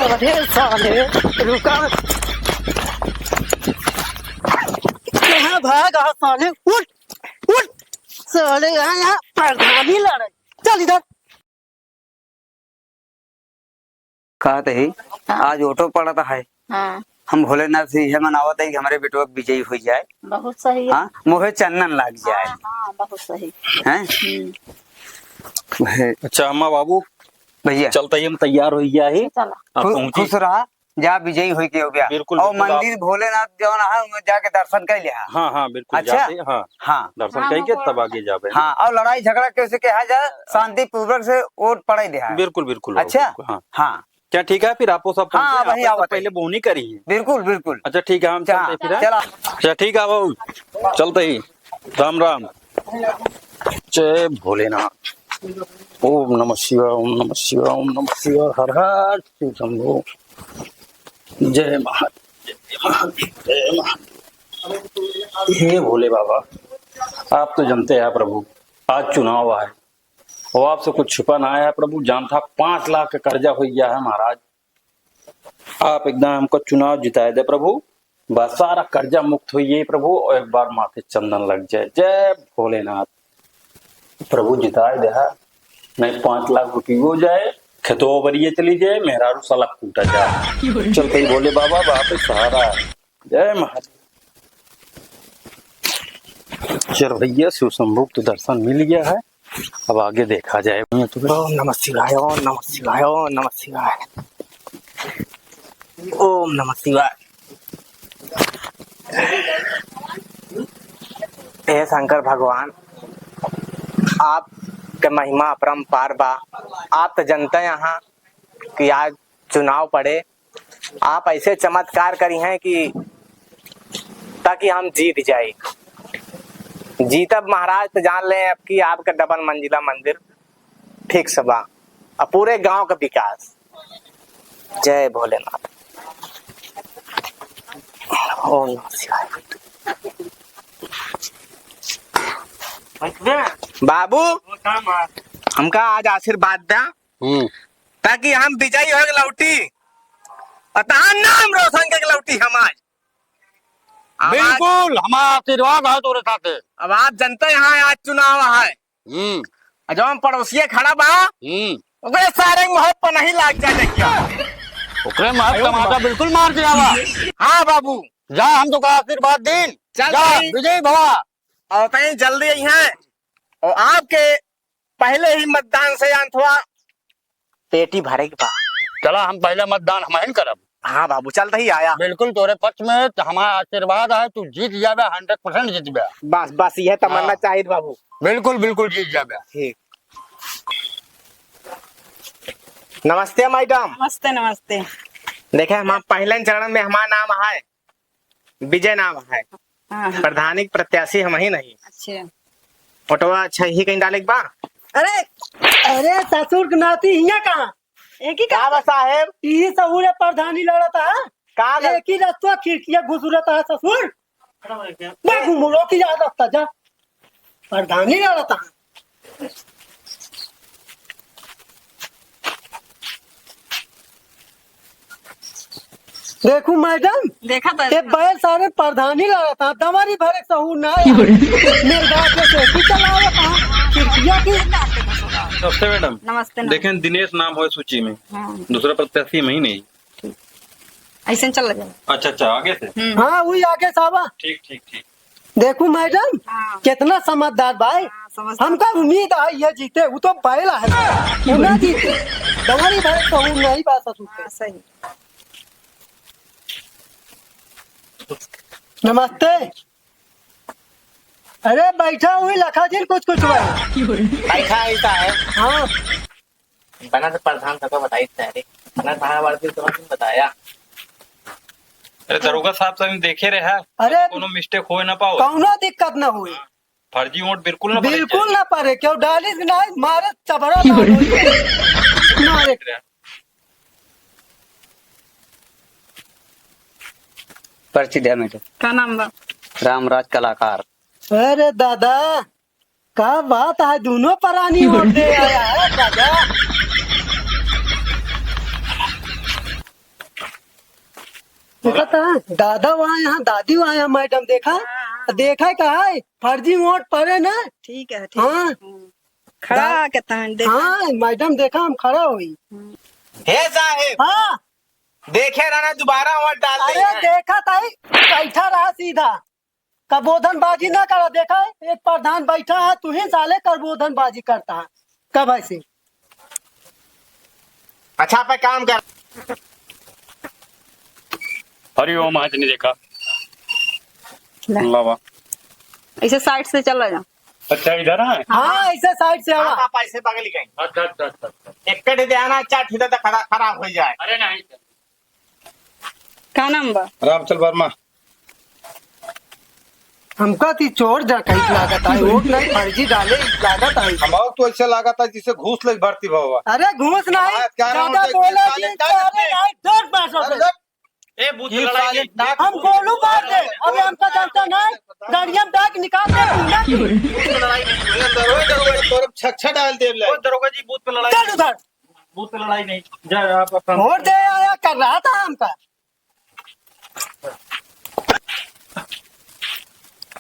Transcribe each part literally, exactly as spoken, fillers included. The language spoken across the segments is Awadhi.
अरे साले, रुका। कहाँ भागा साले? उठ, उठ। साले, यहाँ, यहाँ प्रधानी लड़े। चल इधर। कहत ही, हाँ। आज वोटो पड़त है। हाँ। हम भोलेनाथ से इहे मनावत है कि हमरे बेटवा के विजयी होइ जाए। बहुत सही है। हाँ, मुँहे चंदन लाग जाए। हाँ, हाँ, बहुत सही। हैं? हम्म। है। अच्छा, अम्मा बाबू, भैया। चलत ही हम तैयार होइ गया ही। चला। आप खु-, पहुँची। खुश रहा, जा विजयी होइ के हो गया। बिल्कुल, और बिल्कुल, आप मंदिर भोलेनाथ जौन है, उनमें जाके दर्शन कर लिया। हाँ, हाँ, बिल्कुल, अच्छा? जाते हैं, हाँ। हाँ। दर्शन हाँ, करके तब आगे जाबे। हाँ, और लड़ाई झगड़ा कैसे कहा जाए, शांतिपूर्वक से वोट पड़े दे। बिल्कुल, बिल्कुल, अच्छा? बिल्कुल, हाँ। हाँ। क्या ठीक है, फिर आपो सब हाँ, पहुँचे, वही आपो सब आवत है। पहले बोनी करी है। बिल्कुल, बिल्कुल। अच्छा, ठीक है, हम चलते हैं फिर, हैं? चला। अच्छा, ठीक है बाबू, चलत ही। राम राम। जय भोलेनाथ। ओम नमः शिवाय, ओम नमः शिवाय, ओम नमः शिवाय, हर हर शिव शंभो। जय महादेव, जय महादेव, जय महादेव। हे भोले बाबा, आप तो जानते हैं प्रभु, आज चुनाव आए, और आपसे कुछ छुपा ना आया प्रभु, जान था पाँच लाख का कर्जा हो गया है महाराज। आप एकदम हमको चुनाव जिताए दे प्रभु, बस सारा कर्जा मुक्त होइए प्रभु, और एक बार माथे चंदन लग जाए। जय भोलेनाथ। प्रभु जिताए दे, नहीं पाँच लाख रुपये हो जाए, खेतों बरिए चली जाए, मेहरारू साला कूटा जाए। चलत ही भोले बाबा, बाप सहारा है। जय महादेव। चल भैया, शिव शंभू के तो दर्शन मिल गया है, अब आगे देखा जाए। ओम नमः शिवाय, ओम नमः शिवाय, ओम नमः शिवाय, ओम नमः शिवाय। हे शंकर भगवान, आपके महिमा अपरंपार बा। आप तो जनता यहाँ कि आज चुनाव पड़े, आप ऐसे चमत्कार करी हैं कि ताकि हम जीत जाई। जीतब महाराज तो जान लें अब कि आपका डबल मंजिला मंदिर fix बा, और पूरे गांव का विकास। जय भोलेनाथ। ओम नमः शिवाय। बाबू, हमका आज आशीर्वाद दा, हम्म। ताकि हम विजयी होके लौटी, और तहार नाम रोशन करके लौटी हम आज। अब आज बिल्कुल, हमारा आशीर्वाद है तोरे साथे। अब आप जनता यहाँ आज चुनाव है। हम्म। और जौन पड़ोसिया खड़ा बा, हम्म। ओकरे सारे के मुँह पर नहीं लाग जाए देखिया। ओकरे मुँह आयो टमाटर बाबा। बिल्कुल मार दिया बा। हाँ बाबू। जा, हम तो का आशीर्वाद दीन। चल जा, भाई। विजयी भवा। और तहीं जल्दी आई हैं। और आपके पहले ही मतदान से अंत हुआ। पेटी भरे के बा। चला, हम पहले मतदान हमहिन करब। हाँ बाबू, चलत ही आया। बिल्कुल तोरे पक्ष में, तो हमारा आशीर्वाद है, तू जीत जाबे, hundred percent जीतबे। बस, बस, यह तमन्ना हाँ। चाहिए बाबू। बिल्कुल, बिल्कुल जीत जाबे। ठीक। नमस्ते मैडम। नमस्ते, नमस्ते। देखे, हम पहले चरण में हमारा नाम है। विजय नाम है। हाँ, हाँ। प्रधानी के प्रत्याशी हमहिन ही। अच्छा। फोटोवा अच्छा ही कहीं डाले के बा। अरे, अरे ससुर के नाती हियाँ कहाँ? एक ही का का बा साहेब? ई सहूरे प्रधानी लड़त है। का लड़- एक ही रस्तवा खिड़किया घुसुरत है ससुर। मैं घुमुड़ो की याद रखता जा। प्रधानी लड़त है। देखू मैडम, देखा था। ये बैल सारे प्रधानी लड़त है, दमरी भरे सहू ना है। मेरे बाप के सेती चलावत है, खिड़किया की। नमस्ते मैडम। नमस्ते, नमस्ते। देखें, दिनेश नाम है सूची में, हाँ। दूसरा प्रत्याशी में ही नहीं। ऐसे चल लगे। अच्छा, अच्छा, आगे से? हम्म। हाँ, वही आगे से आवा। ठीक, ठीक, ठीक। देखू मैडम, हाँ। कितना समझदार भाई। हाँ, समझदार। हमका उम्मीद है ये जीते, वो तो बैल है, वो ना जीते। दमरी भरे सहू नहीं बात है। हाँ, सही। नमस्ते। अरे बैठा हुई लखा जिन कुछ कुछ भाई। बैठा ऐसा है। हाँ। बना तो प्रधान सबका बताई थे, अरे, बना साहब वाले दिन तो हमने बताया। अरे, दरोगा साहब, सब देखे रहे हैं, अरे, कोनो mistake होए ना पाओ। कौनो दिक्कत ना हुई। फर्जी वोट बिल्कुल ना पड़े बिल्कुल चाहिए। ना पड़े, क्यों डालिस ना, मारे चबरा मारे। मारे। पर्ची दे मैडम। का नाम बा? रामराज कलाकार। अरे दादा, का बात है, दोनों परानी वोट दे आया है दादा। देखा था, दादा वहाँ यहाँ, दादी वहाँ यहाँ, मैडम देखा, हाँ, हाँ। देखा कहा है, फर्जी वोट पड़े ना। ठीक है, ठीक हाँ। है। खड़ा दा-, के तहन देखा। हाँ, मैडम देखा, हम खड़ा हुई। हम्म। हे साहेब, हाँ। देखे रहना, दोबारा वोट डाल अरे देना। देखा ताई, बैठा रहा सीधा। कबोधन बाजी ना करा, देखा, एक प्रधान बैठा है, तू ही साले कबोधन बाजी करता है। कब ऐसे? अच्छा, पे काम कर। हरि ओम, आज नहीं देखा। ले। लावा। ऐसे side से चला जा। अच्छा, इधर है? हाँ, ऐसे side से आवा। आप, आप ऐसे बगल ही गए। अच्छा, अच्छा, अच्छा, अच्छा। एक कट दे आना, अच्छा, ठीक है, तो खरा-, खराब हो जाए। अरे नहीं। का नाम बा? रामचल वर्मा। हमका ती चोर डकैत लागत है, वोट नहीं, फर्जी डाले लागत है। हम तो ऐसे लागत है जैसे घूस ले भर्ती भवा। अरे घूस नहीं, आज क्या ज्यादा बोला जी, अरे नहीं, डर मार सकते। ए, बूथ पे लड़ाई नहीं। हम गोलू मार दे, अबे हमका जानता नहीं, गाड़ियाँ में बैग निकाल दे तू ना। बूथ पे लड़ाई नहीं। ए, दरोगा, दरोगा, तोर छक्का डाल दे ले। ओ, दरोगा जी, बूथ पे लड़ाई चल नहीं। उधर। बूथ पे लड़ाई नहीं। जा, आप अपना वोट दे आया कर रहा था हमका।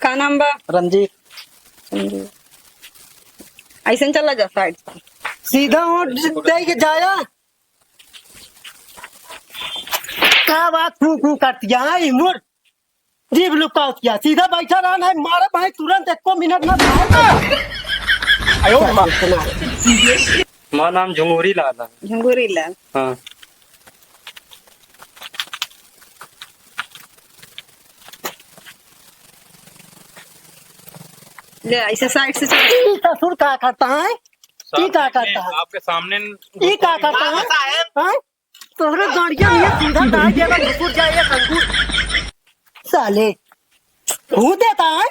का नाम बा? रंजीत। रंजीत। ऐसे चला जा side से। सीधा वोट दे के जाया। का बात फू फू करती है, हाँ, ई मोर जीभ लुकावत किया। सीधा बैठा रहा, नहीं मारा भाई, तुरंत एको मिनट ना भाई। आयो बाप रे। हमारा नाम झुंगूरी लाल है। झुंगूरी लाल। हाँ। ले, ऐसे side से चल। ई ससुर का करता है? ई का करता है? आपके सामने ई का करता है? हाँ? तोहरे गाड़िया में ये सीधा डाल देगा, घुसुर जाए ये संगुर। साले, घूस देता है?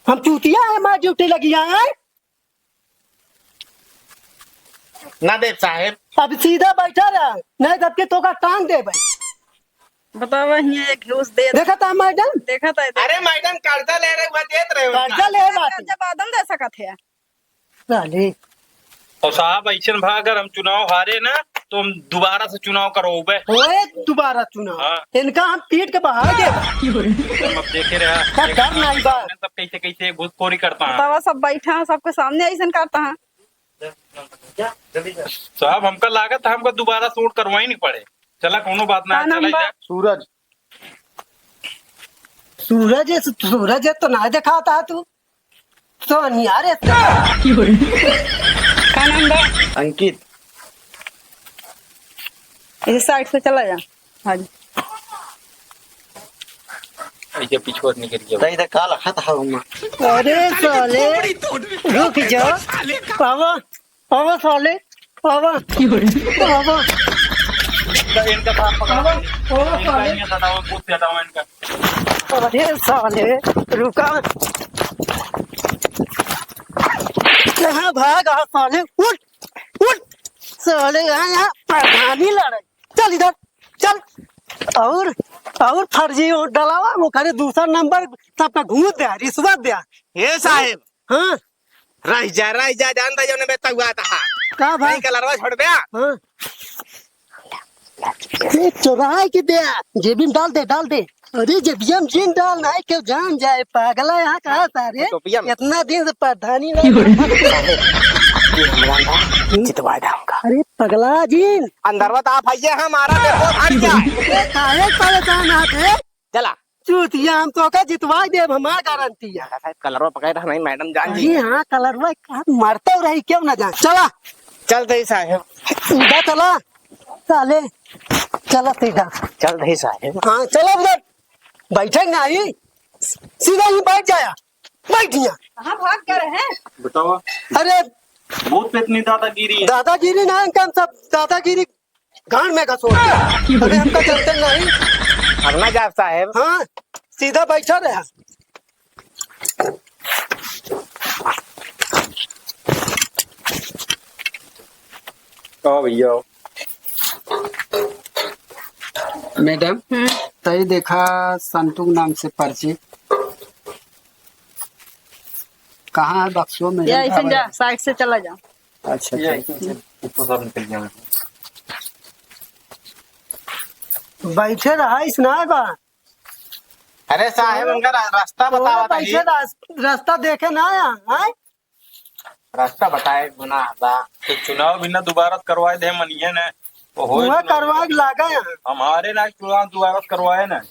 हम चूतिया है, हमारी duty लगी है? ना देब साहेब। अब सीधा बैठा रहा, नहीं तब के तोका टांग देबे। बतावा, हियाँ एक घूस दे। देखा था मैडम? देखा था, देखा। अरे मैडम, कर्जा ले रहे, वह देत रहे हो ना। कर्जा ले बाटे। कर्जा बादम दे सकत है। साले। और साहब, ऐसन भा अगर हम चुनाव हारे ना, तो हम दोबारा से चुनाव करवाबे। होए दोबारा चुनाव। हाँ। इनका हम पीट के बहा देब। हम अब देखे रहा। का डर नहीं बा। सब कैसे कैसे घूसखोरी करता है। बतावा, सब बैठा है, सबके सामने ऐसन करता है। साहब, हमका लागत है, हमका दोबारा से वोट करवाई नहीं पड़े। चला, कोनो बात ना, का नाम चला बा? जा। सूरज। सूरज है, सूरज है तो ना दिखाता है तू। तो अनियारे से। का नाम बा? अंकित। इस side से चला जा। हाँ जी। ऐसे पिछुआ निकल गया। तो इधर का लखत है हम? अरे साले, रुक जा। आवा, आवा साले, आवा। आवा। इनका, इनका साथ पकड़ो। आवा, आवा इनका, साले। इनका हटाओ, बूथ से हटाओ इनका। अरे साले, रुका। कहाँ भाग रहा साले? उठ, उठ। साले, यहाँ, यहाँ प्रधानी लड़े। चल इधर, चल। और, और फर्जी वोट डलावा, वो करे दूसरा नंबर, सबका घूस दे, रिश्वत दे। ए साहेब। हाँ। रह जा, रह जा, जान दे, जौने में तउआ था। का भाई? नहीं, कलरवा छोड़ बे। हाँ। ए, चोराए के दे, जेबी में डाल दे, डाल दे। अरे, जेबिया में जिन डाल, नहीं, क्यों जान जाए, पागला यहाँ कहाँ सारे? टोपिया में। इतना दिन से प्रधानी नहीं। साहेब, ये हमरा ना जितवा दे हमका। अरे, पगला जिन। अंदरवा तो आप आइए, हमारा देखो, हट जाए। ए, काहे परेशान आते? चला। चूतिया, हम तोका जितवाई देब, हमार गारंटी है। दादा साहेब, कलरवा पकड़े रहा नहीं, मैडम जान जी। अरे हाँ, कलरवा का मरते रही, क्यों ना जान। चला। चल दे साहेब। सीधा चला, साले। चला सीधा। चल दे साहेब। हाँ, चला उधर। बैठे नहीं, सीधा ही बैठ जाया। बैठ यहाँ। कहाँ भाग कर रहे हैं? बताओ। अरे। बहुत पे इतनी दादागिरी है। दादागिरी ना, इनका हम सब दादागिरी गांड में घसोट दिया। अबे हमका चलते नहीं। अब ना जाब साहेब। हाँ, सीधा बैठा रहा। आओ भैया, आओ। मैडम, हम्म। तई देखा संतू के नाम से पर्ची। कहाँ है बक्सो में? या ऐसे जा, side से चला जा। अच्छा, ये ठीक। ऊपर सब निकल गया। बैठे रहा, इस ना बा। अरे साहेब, उनका रा-, रास्ता तो बतावा बैठे ताही। रास-, रास्ता देखे ना आया, हैं? रास्ता बताए गुनाह बा। तो चुनाव भी ना दोबारा करवाए दे, मनिए ना। तो होई वह चुनाव। करवाए लागा है। हमारे ना चुनाव दोबारा करवाए ना।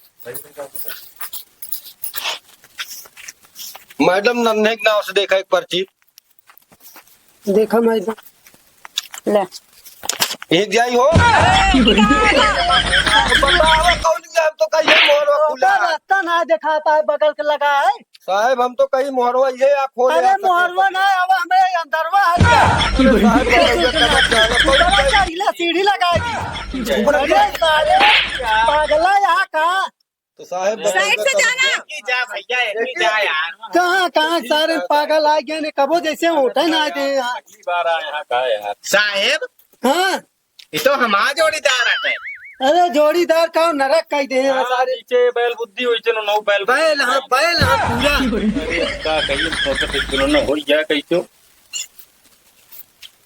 मैडम, नन्हे के नाव से देखा एक पर्ची। देखा मैडम। ले। एक जाई हो। बतावा कौन जाए, तो कहिए मोहरवा खुला। रास्ता ना देखाता है, बगल के लगा है। साहेब, हम तो कहीं मोहरवा ये आप खोले अरे आ सके। मोहरवा ना, अब हमें अंदरवा है क्या? अरे साहेब, बताइए, कहाँ जाना? कौन अंदरवा जाए? चढ़िला, सीढ़ी लगाएगी। अरे साले, पागला यहाँ का? तो साहेब, साइड से जाना। की जा भैया, एक ही जा यार। कहाँ, कहाँ सारे पागल आ गए ने, कबो जैसे होता ही ना दे यहाँ। अगली बार आ यहाँ का यार। साहेब। हाँ। ये तो हमारा जोड़ीदार है। अरे जोड़ीदार का नरक कह दे हैं हाँ, सारे। नीचे बैल बुद्धि हुई चलो, नौ बैल बैल, हाँ, बैल, हाँ, पूरा। अरे, का कहिए, तो, तो, तो, दोनों हो गया कहीं तो।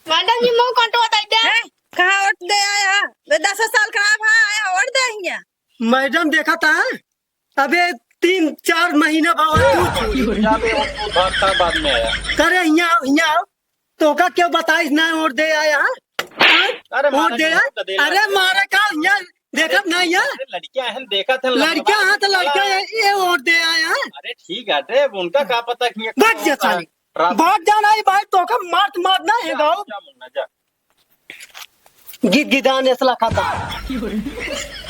मैडम जी, मुंह कौन तो बताई दे? हैं? कहाँ वोट दे आया? वे दस साल का आप हाँ आया, वोट दे हिया। मैडम देखा था, अबे तीन चार महीना भवा तू छोड़ी। जाबे, वो, वो भागता बाद में आया। करे हिया, हिया। तोका क्यों बताइस ना वोट दे आया, हाँ? अरे वोट मारा दे नहीं, आया? तो दे अरे लाया। मारा का यहाँ देखत नहीं है? अरे लड़कियां हैं, देखत हैं, लड़कियां लड़का हैं तो लड़का है, ये वोट दे आया, हाँ? अरे ठीक है, अरे उनका का पता कि ये बच जा कौन साली। रात बच जाना है भाई, तोका मार मार ना है क्या, गाँव। क्या मुन्ना, जा। गिद गिदान ऐसला खाता।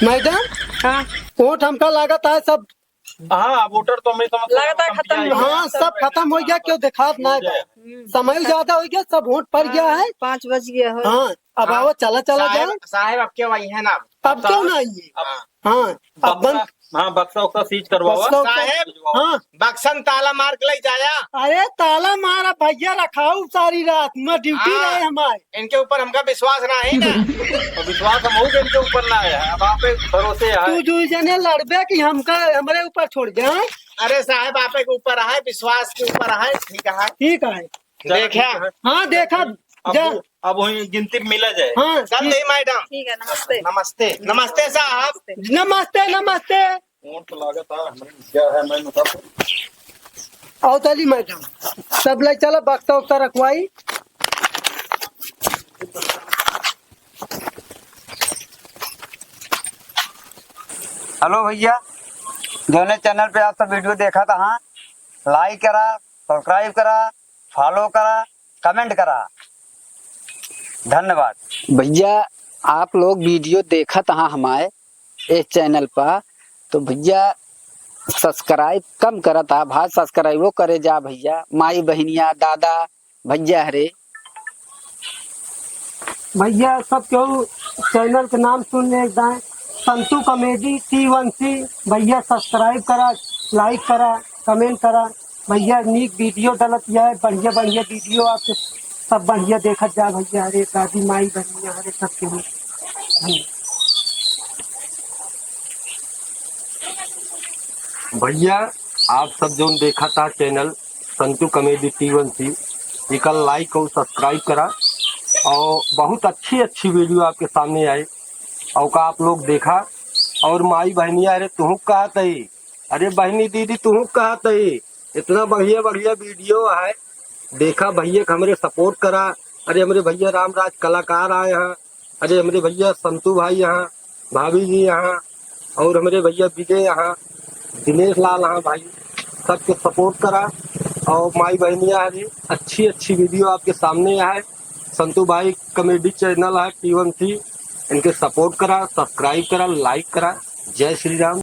मैडम, हाँ। वोट हमका लागत है सब हाँ, वोटर तो हमें समझ लगा था खत्म हो गया। हाँ, सब खत्म हो गया, क्यों देखात ना है। हम्म। समय ज्यादा हो गया, सब वोट पड़ गया है। पाँच बज गया हो। हाँ, अब हाँ। आओ, चला, चला साहेब, जाओ। साहेब, अब क्यों आई है ना? अब क्यों ना आइए? हाँ। हाँ, अब बंद। बक्सा, हाँ, बक्सा उक्सा सीज करवाओ। बक्सा उक्सा, साहेब, हाँ। बक्सन ताला मार के ले जाया। अरे, ताला मारा भैया, रखाऊ सारी रात, मैं ड्यूटी हाँ। रहे हमारे। इनके ऊपर हमका विश्वास ना है ना। तो विश्वास हम हो इनके ऊपर ना है, अब आप पे भरोसे है। तू दुई जने लड़बे कि हमका, हमरे ऊपर छोड़ दे, हाँ? अरे साहेब, आप के ऊपर है, विश्वास के ऊपर है, ठीक है। ठीक है। देखा? हाँ, देखा, अब जा। वो, अब वही गिनती मिला जाए। हाँ, चल ठीक। दे मैडम। ठीक है, नमस्ते। नमस्ते। नमस्ते साहब। नमस्ते, नमस्ते। वोट तो लागत है, हमरे क्या है, मैं मतलब। आओ चली मैडम, सब ले चलो, बक्सा उक्सा रखवाई। हेलो भैया, जौने चैनल पे आप सब वीडियो देखत हा, लाइक करा, सब्सक्राइब करा, फॉलो करा, कमेंट करा। धन्यवाद। भैया, आप लोग वीडियो देखत हा हमारे इस चैनल पर, तो भैया सब्सक्राइब कम करत हा, भाई सब्सक्राइबो करे जा भैया, माई बहिनिया, दादा, भैया हरे। भैया सब केहू चैनल के नाम सुन ले एक दाएं, संतू कॉमेडी टी वन सी। भैया सब्सक्राइब करा, लाइक करा, कमेंट करा। भैया नीक वीडियो डलत है, बढ़िया बढ़िया वीडियो आप सब बढ़िया देखत जा भैया। हरे दादी माई बहिनिया हरे सब केहू। भैया, आप सब जौन देखत हा चैनल संतू कॉमेडी टी वन सी, एकर लाइक और सब्सक्राइब करा और बहुत अच्छी अच्छी वीडियो आपके सामने आए और का आप लोग देखा। और माई बहनिया, अरे तुहू कहत है, अरे बहनी दीदी तुहू कहत है, इतना बढ़िया बढ़िया वीडियो है, देखा भैया के हमरे सपोर्ट करा। अरे हमरे भैया रामराज कलाकार आए हैं, अरे हमरे भैया संतू भाई यहाँ, भाभी जी यहाँ, और हमरे भैया विजय यहाँ, दिनेश लाल यहाँ भाई, सबके सपोर्ट करा। और माई बहनिया हरे अच्छी अच्छी वीडियो आपके सामने आए। संतू भाई कॉमेडी चैनल है टी वन सी, इनके सपोर्ट करा, सब्सक्राइब करा, लाइक करा। जय श्री राम।